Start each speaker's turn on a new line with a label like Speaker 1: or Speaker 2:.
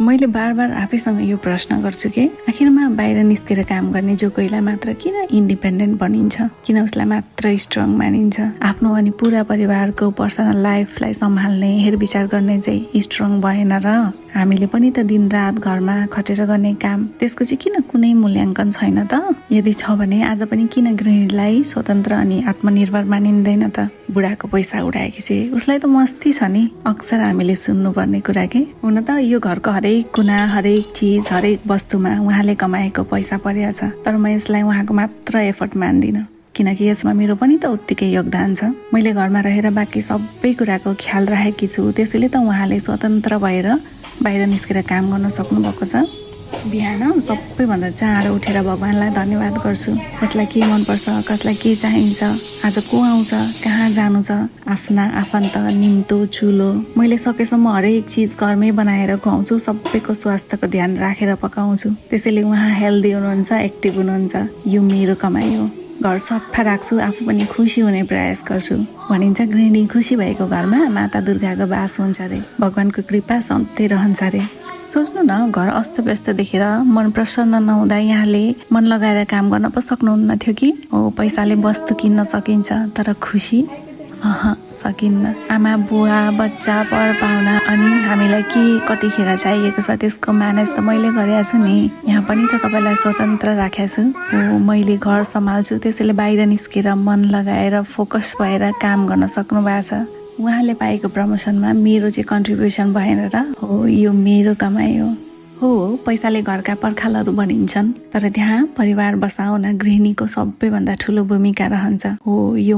Speaker 1: मैले बार बार आफैसँग यो प्रश्न गर्छु कि आखिरमा बाहिर निस्केर काम गर्ने जो कोहीलाई मात्र किन इन्डिपेन्डेन्ट बनिन्छ, किन उसलाई मात्र स्ट्रङ मानिन्छ। आफ्नो अनि पुरा परिवारको पर्सनल लाइफलाई सम्हाल्ने हेरविचार गर्ने चाहिँ स्ट्रङ भएन र हामीले पनि त दिन रात घरमा खटेर गर्ने काम, त्यसको चाहिँ किन कुनै मूल्याङ्कन छैन त। यदि छ भने आज पनि किन गृहिणीलाई स्वतन्त्र अनि आत्मनिर्भर मानिँदैन त। बुढाको पैसा उडाएकी चाहिँ उसलाई त मस्ती छ नि, अक्सर हामीले सुन्नुपर्ने कुरा के। हुन त यो घरको हरेक कुना, हरेक चिज, हरेक वस्तुमा उहाँले कमाएको पैसा परेको छ, तर म यसलाई उहाँको मात्र एफर्ट मान्दिनँ, किनकि यसमा मेरो पनि त उत्तिकै योगदान छ। मैले घरमा रहेर बाँकी सबै कुराको ख्याल राखेकी छु, त्यसैले त उहाँले स्वतन्त्र भएर बाहिर निस्केर काम गर्न सक्नुभएको छ। बिहान सबैभन्दा चाँडो उठेर भगवान्लाई धन्यवाद गर्छु। कसलाई के मनपर्छ, कसलाई के चाहिन्छ, आज को आउँछ, कहाँ जानु छ, आफ्ना आफन्त, निम्तो, चुलो, मैले सकेसम्म हरेक चिज घरमै बनाएर खुवाउँछु। सबैको स्वास्थ्यको ध्यान राखेर पकाउँछु, त्यसैले उहाँ हेल्दी हुनुहुन्छ, एक्टिभ हुनुहुन्छ। यो मेरो कमाइ हो। घर सफा राख्छु, आफू पनि खुसी हुने प्रयास गर्छु। भनिन्छ गृहिणी खुसी भएको घरमा माता दुर्गाको बास हुन्छ अरे, भगवानको कृपा सधैँ रहन्छ अरे। सोच्नु न, घर अस्तव्यस्त देखेर मन प्रसन्न नहुँदा यहाँले मन लगाएर काम गर्न पो सक्नुहुन्न थियो कि। हो, पैसाले वस्तु किन्न सकिन्छ, तर खुसी सकिन्न। आमा बुवा बच्चा पर पाहुना अनि हामीलाई के कतिखेर चाहिएको छ त्यसको म्यानेज त मैले गरेको छु नि। यहाँ पनि त तपाईँलाई स्वतन्त्र राखेको छु। हो, मैले घर सम्हाल्छु, त्यसैले बाहिर निस्केर मन लगाएर फोकस भएर काम गर्न सक्नु भएको छ। उहाँले पाएको प्रमोसनमा मेरो चाहिँ कन्ट्रिब्युसन भएन र। हो, यो मेरो कमाइ हो। हो, पैसाले घरका पर्खालहरू बनिन्छन्, तर त्यहाँ परिवार बसाउन गृहिणीको सबैभन्दा ठुलो भूमिका रहन्छ। हो, यो